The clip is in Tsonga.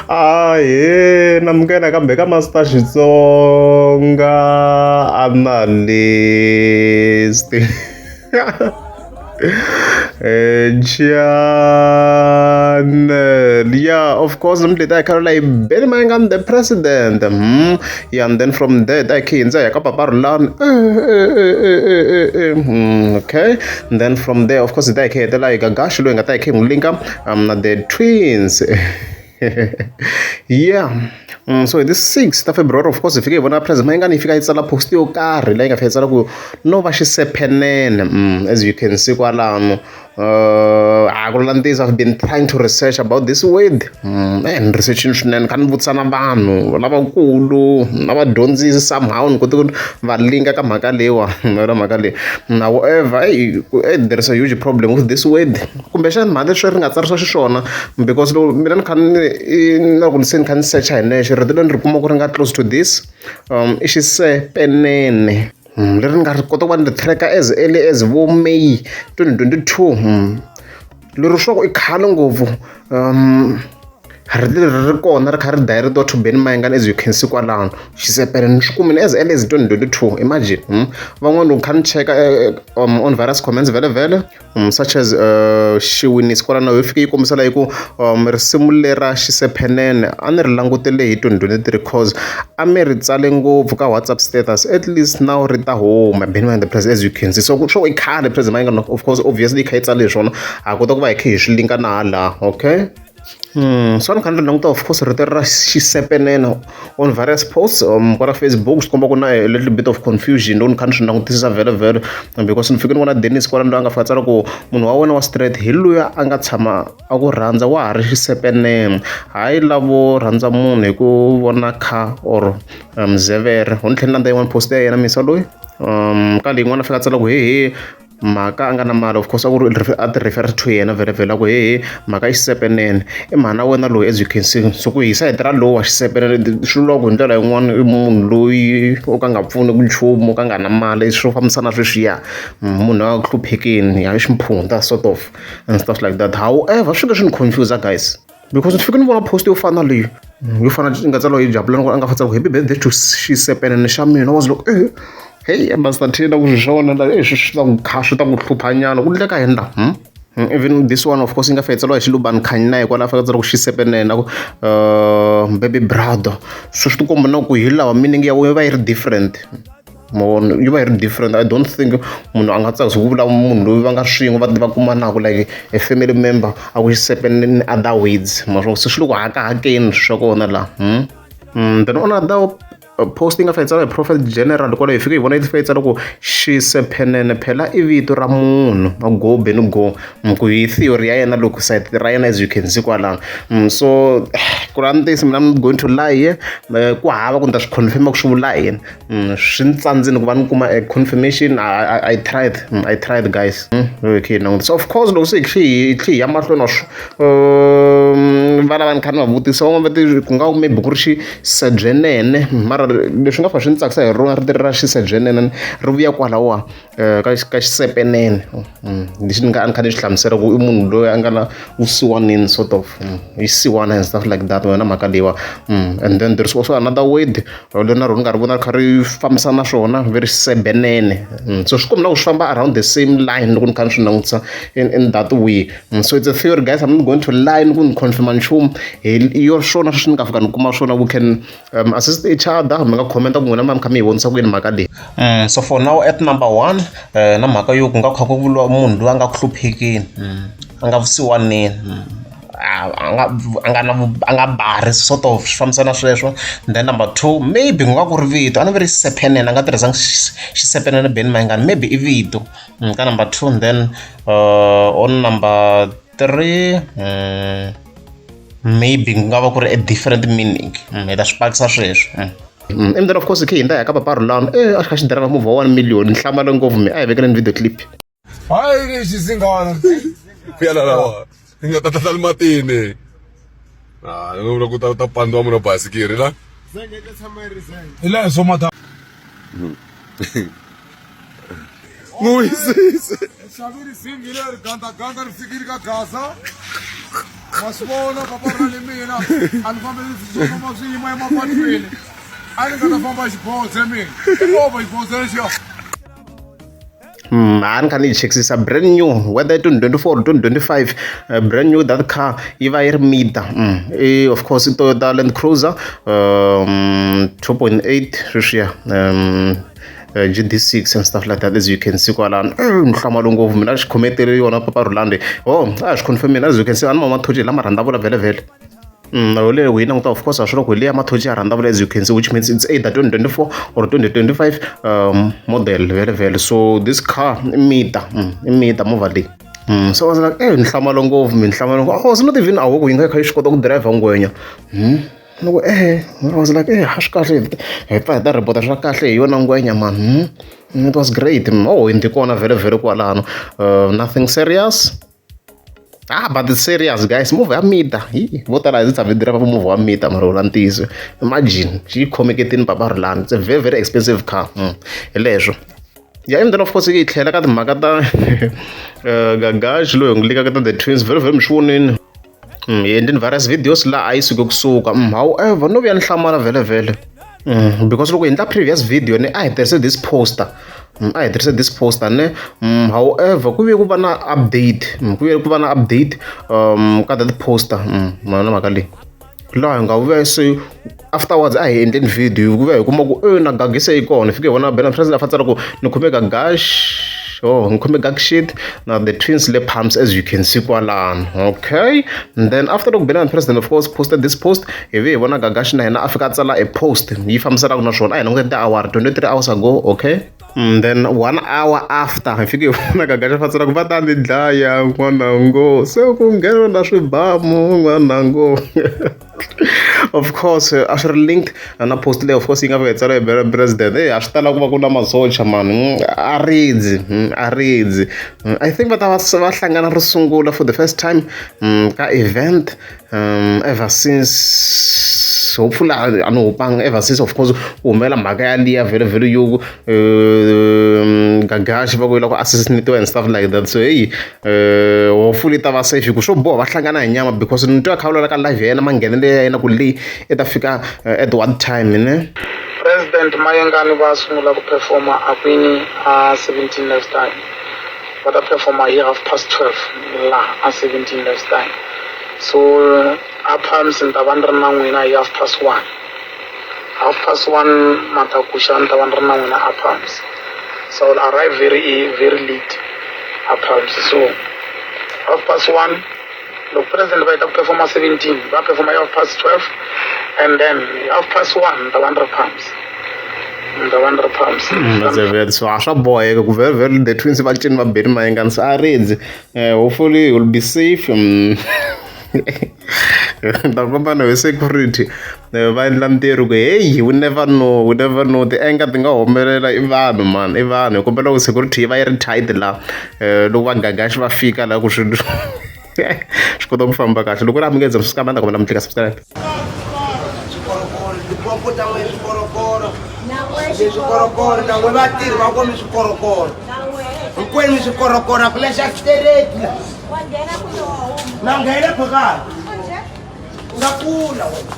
Ahee namukela kambe ka Master Xitsonga analyst channel yeah of course namuntlha hi ta hi kha hi Benny Mayengani the president yeah and then from there hi ta hi kha hi hundza hi ya ka Papa Rhulani okay and then from there of course hi ta hi kha hi hetelela hi Gagash loyi hi nga ta hi kha hi n'wi linka na the twins yeah so hi ti 6 ta February of course hi fike hi vona president Mayengani yi fika yi tsala post yo karhi leyi nga fika yi tsala ku no va xisephenene as you can see kwalano a ku vula ntiyiso I've been trying to research about this word ni research-ini swinene kha ni vutisa na vanhu lavakulu na vadyondzisi somehow ni kote ku va linka ka mhaka leyiwa na mhaka leyi however there is a huge problem with this word kumbexana mhaka leswi ri nga tsarisiwa xiswona because loko mina ni kha ni na loko se ni kha ni secha hi nexe rito leri ni ri kuma ku ri nga close to this i xisepenene leri ni nga ri kota ku va ni ri track-a as early as vo May 2022 lero swa ku i khale ngopfu rito leri ri kona ri kha ri direct-iwa to Benny Mayengani as you can see kwalano xisepenene ni swi kumile as early as 2022 imagine van'wani loko kha ni cheka on various comments vhele such as xiwinisi kwalano yi fike yi kombisa la yi ku risimu lera xisephenene a ni ri langutele hi 2023 cause a mi ri tsale ngopfu ka WhatsApp status at least now ri ta huma Benny Mayengani the president as you can see so swo i khale president Mayengani of course obviously yi kha yi tsale hi swona ha kota ku va hi kha hi swi linka na hala okay so a ni kha ni ri languta of course rito ra xisepenene on various posts kwala Facebook swi komba ku na a little bit of confusion loko ni kha ni swi langutisisa vhele vhele because ni fike ni vona Dennis kwala loyi a nga fika tsala ku munhu wa wena wa straight hi luya a nga tshama a ku rhandza wa ha ri xisepenene hayi lavo rhandza munhu hi ku vona kha or mzevere ho ni tlhela ni landza yin'wana post ya yena misa loyi ka leyi yin'wana a fika a tsala ku hehe mhaka a nga na mali of course a ku ri a ti refer to yena vhele vhele a ku hehe mhaka i xisepenene i mhana wena loyi as you can see so ku hi sayiti ra lowa xisepenene swi vula ku hi ndlela yin'wana i munhu loyi o ka nga pfuni ku nchumu o ka nga na mali swo fambisana sweswiya munhu a ku hluphekeni ya ximphunta sort of and stuff like that however swi nga swi ni confuse guys because ni fike ni vona post yo fana na leyi yo fana yi nga tsariwa hi Jabulani a nga tsala ku happy birthday to xisepenene xa mina I was like hey Master T na ku swi swona la swi ta ku kha swi ta ku hlupha nyana ku endleka yini la even this one of course yi nga fika yi tsariwa hi xilubani khanyi na hikwalaho fika tsala ku xisepenene na ku baby brother so swi tikomba na ku hi lawa meaning ya yi va yi ri different ma vona yi va yi ri different I don't think munhu a nga tsakisi ku vula munhu loyi va nga swin'we va va kumanaku like a family member a ku xisepenene in other words ma swo se swi le ku hakahakeni swa kona laha then on other post yi nga fika yi tsala hi prophet general kwalaho hi fike hi vona yi fika yi tsala ku xisephenene phela i vito ra munhu a go Benny go ku hi theory ya yena loko side ra yena as you can see kwalano so ku ra ntiyiso mina I'm going to lie here ku hava ku ni ta swi confirm ku swi vula yini swi ni tsandzile ku va ni kuma a confirmation I tried I tried guys okay no so of course loko se hi tlhe hi ya mahlweni wa swo va lava ni kha ni va vutisa van'wana va ti ku nga maybe ku ri xisebyenene mara leswi nga fa swi ni tsakisa hi rona rito ra xisebyenene ri vuya kwalawa ka xisepenene lexi ni nga a ni kha ni xi hlamusela ku i munhu loyi a nga na vusiwanini sort of i xisiwana and stuff like that wena mhaka leyiwa and then there is also another word leri na rona ni nga ri vona ri kha ri fambisana na swona ve ri sebenene so swi komba na ku swi famba around the same line loko ni kha ni swi langutisa in that way so it's a theory guys I'm not going to lie ni ku ni confirm nchumu hi yo swona sweswi ni nga fika ni kuma swona we can assist each other mi nga comment ku n'wina mi kha mi yi vonisa ku yini mhaka leyi so for now at number one na mhaka yo ku nga kha ku vuriwa munhu loyi a nga ku hluphekeni a nga vusiwaneni a nga a nga na a nga bari sort of swi fambisana sweswo then number two maybe ku nga ku ri vito a ni ve ri xisepenene a nga tirhisanga xisepenene Benny Mayengani maybe i vito ka number two and then on number three maybe ku nga va ku ri a different meaning hi ta swi pakisa sweswo and then of course hi khe hi hundza hi ya ka Papa Rhulani a xi kha xi driver movha wa one million ni hlamale ngopfu me a hi vekeleni video clip hayi lexi singana ya la lawa ni nga ta tata matini ah ni vula ku ta ta pandiwa munhu basikiri la hi laha swo mata n'wi wisise xaviri zingi leri gandaganda ri fikile ka gaza. Wa swi vona papa ra le mina a ni fambeli swo famba swi yima emapatwini a ni nga ta famba xibodze mina i movha xibodze lexiya. A ni kha ni yi chekisisa brand new whether 2024 or 2025, brand new that car yi va yi ri mida. I of course i Toyota Land Cruiser 2.8 sweswiya, GD6 and stuff like that, as you can see kwalano. Ni hlamalo ngopfu mina xi khometele yona papa Rhulani. Oh, a swi confirm, as you can see, a ni mathochi lama rhandavula vhele vhele. Leyi hi languta, of course a swi loko hi leya mathochi ya rhandavula, as you can see, which means it's either 2024 or 2025 model vhele vhele. So this car i mita, i mita movha leyi. So I was like, eh, ni hlamalo ngopfu mi hlamalo ngopfu. I was not even aware ku yi nga kha yi swi kota ku driver ngwenya. Ni ku eh, I was like, eh, a swi kahle hi pfa hi ta report swa kahle hi yona ngwenya man. It was great. Oh, ndi kona vhele vhele kwalano. Nothing serious. Ah, but it's serious, guys. Movha ya mita. Hi, vo tala hi tshame driver movha wa mita mara wula ntiyiso. Imagine, xi khomeketini papa Rhulani. It's a very very expensive car. Hi leswo. Yeah, and then of course yi tlhela ka timhaka ta Gagash loyi hi n'wi lekaka ta the twins very very mi swi vonini. Hi endleni various videos laha a yi suke kusuka. However, no vuya ni hlamala vhele vhele. Because loko hi endla previous video ni a hi tirhise this poster. A hi tirhise this poster ne. However, ku vuye ku va na update. Ku vuye ku va na update ka that poster. Ma na mhaka leyi. Laha hi nga vuya se afterwards a hi endleni video ku vuya hi kuma ku e na Gagi se yi kona. Hi fike hi vona Benny President a tsala ku ni khome Gagash. Oh, ni khome Gagshit na the twins le Palms, as you can see kwalano. Okay. And then after loko Benny President of course posted this post, hi vuye hi vona Gagash na yena a fika a tsala a post yi fambisanaka na swona. A hi languta ti-hour 23 hours ago, okay? Then one hour after hi fike hi vona Gagash a tsala ku va ta ni dlaya n'wanango se ku nghena na swibamu n'wanango. Of course a swi ri linked na post leyi, of course yi nga fika yi tsala hi Benny President. A swi tala ku va ku na masocha man, a ridzi, a ridzi. I think va ta va va hlangana ro sungula for the first time ka event ever since, hopefully a ni hupanga, ever since of course ku humelela mhaka ya liya vhele vhele yo Gagashi va ku yi lava ku assassinatiwa and stuff like that. So hey, hopefully ta va safe hi ku swo boha va hlangana hi nyama because ni twa kha vulavula ka live ya yena manghenelo ya yena ku leyi i ta fika at what time ne. President Mayengani va sungula ku performa a kwini a 17 Lifestyle. Va ta performa hi 12:30 laha a 17 Lifestyle. So a Palms ni ta va ni ri na n'wina hi 1:30. 1:30 matakuxa ni ta va ni ri na n'wina a Palms. So I'll arrive very very late a Palms. So 1:30 loko president va heta ku performa 17, va performa hi 12:30, and then 1:30 ni ta va ni ri Palms. Ni ta va ni ri Palms. That's a very, so a swa boheka ku very very the twins va cini va Benny Mayengani se a ridzi. Hopefully you'll be safe. Ta komba na hi security va endla ntirho ku hey, we never know, we never know, ti-anger ti nga humelela. I vanhu man, i vanhu. Hi kombela ku security yi va yi ri tight laha loko va Gagashi va fika laha ku swilo swi kota ku famba kahle. Loko ri amukeza subscribe, a ni ta kombela mi tlika subscribe. Swikorokoro tipompo ta n'we swikorokoro swikorokoro na n'we vatirhi va komi swikorokoro hinkwenu swikorokoro a ku na xa xitereki la na nghena phakati u nga kula wena.